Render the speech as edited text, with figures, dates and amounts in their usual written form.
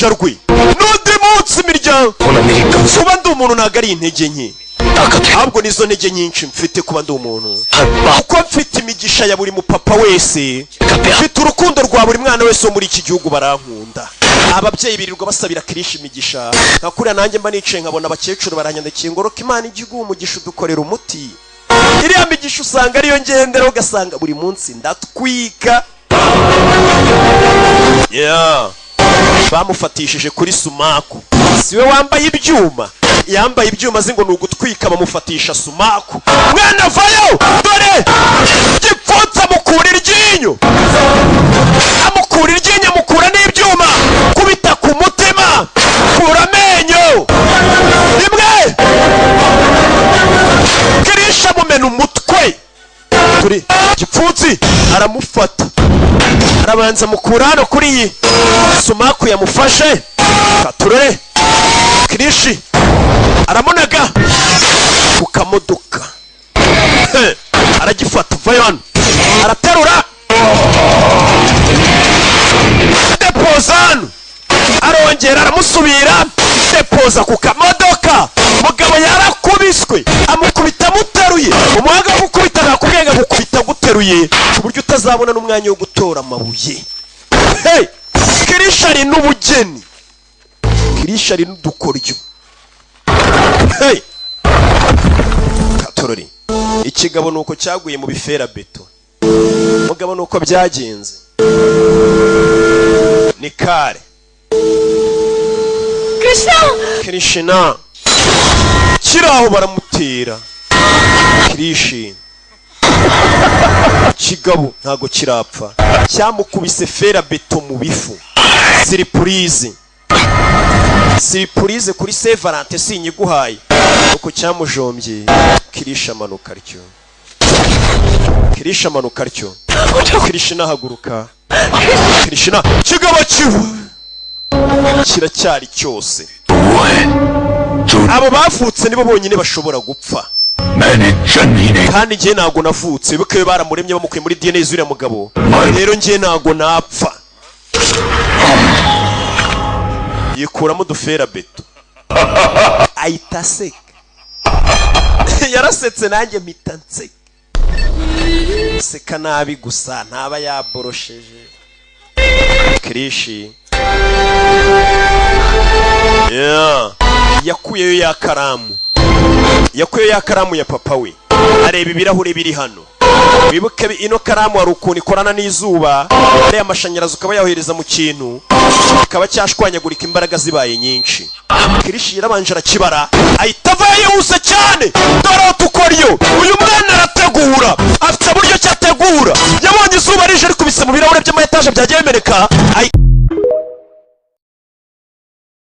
N'uruhinja rwe n'undi munsi imiryango. होना मेरी कमजोर Kuba ndi umuntu ntabwo ari intege nke, ताकत है। Ahubwo nizo ntege nyinshi mfite kuba ndi umuntu, हर बाप kuko mfite imigisha ya buri mupapa wese, का प्यार। Mfite urukundo rwa buri mwana wese wo muri iki gihugu, barankunda. Ababyeyi birirwa basabira Krishi imigisha nka kuriya, nanjye mba nicaye nkabona abakecuru baranyandikiye ngo roka Imana igihugu umugisha, udukorera umuti. Iriya migisha usanga ariyo ngenderaho, ugasanga buri munsi ndatwika. Yeah. Bamufatishije kuri sumaku, siwe wambaye ibyuma, yambaye ibyuma azi ngo ni ugutwika, bamufatisha sumaku. Mwana vayo, dore gipfunsi, amukura iryinyo, amukura iryinyo, amukura n'ibyuma, kubita ku mutima, kura amenyo rimwe. Kirisha amumena umutwe turi gipfunsi, aramufata, arabanza amukura hano kuri iyi sumaku yamufashe. Katurore, Kirishi aramunaga ku kamodoka. He, aragifata, vayo hano, araterura, depoza hano, arongera aramusubira, depoza ku kamodoka. Mugabo yarakubiswe, amukubita amuteruye. Umuhanga wo gukubita nakubwiye ngo agukubita aguteruye ku buryo utazabona n'umwanya wo gutora amabuye. Hey! Kirisha ari n'ubugeni, Kirisha ari n'udukoryo. Hey! Katorori, ikigabo ni uko cyaguye mu bifera beto. Mugabo ni uko byagenze, ni kare. Krishna! Krishna kiri aho baramutera. Kirishi kigabo ntago kirapfa, cyamukubise fera beto mu bifu. Surprise, surprise kuri Saint Valentin sinyiguhaye. Uko cyamujombye, Kirisha amanuka atyo, Kirisha amanuka atyo. Krishna haguruka, Krishna. Kigabo kiwe kiracyari cyose. वो है जो Abo bavutse nibo bonyine bashobora gupfa. मैंने जन्म ही नहीं। Kandi njye ntabwo navutse, wibuke baramuremye bamukuye muri DNA z'uriya mugabo. Rero njye ntabwo napfa. Yikuramo udufera beto, ahita aseka. Yarasetse, nanjye mpita nseka. Seka nabi gusa, ntaba yaborosheje. Kirishi, yeah. Yakuyeyo ya karamu, yakuyeyo ya karamu ya papa we, areba ibirahure biri hano. Wibuke ino karamu hari ukuntu ikorana n'izuba, ariya mashanyarazi ukaba yayohereza mu kintu kikaba cyashwanyagurika imbaraga zibaye nyinshi. Kirishi yarabanje arakibara, ahita ava yihuse cyane. Dore utukoryo uyu mwana arategura, afite buryo ki ategura. Yabonye izuba rije rikubise mu birahure by'ama etaje byagiye bimeneka.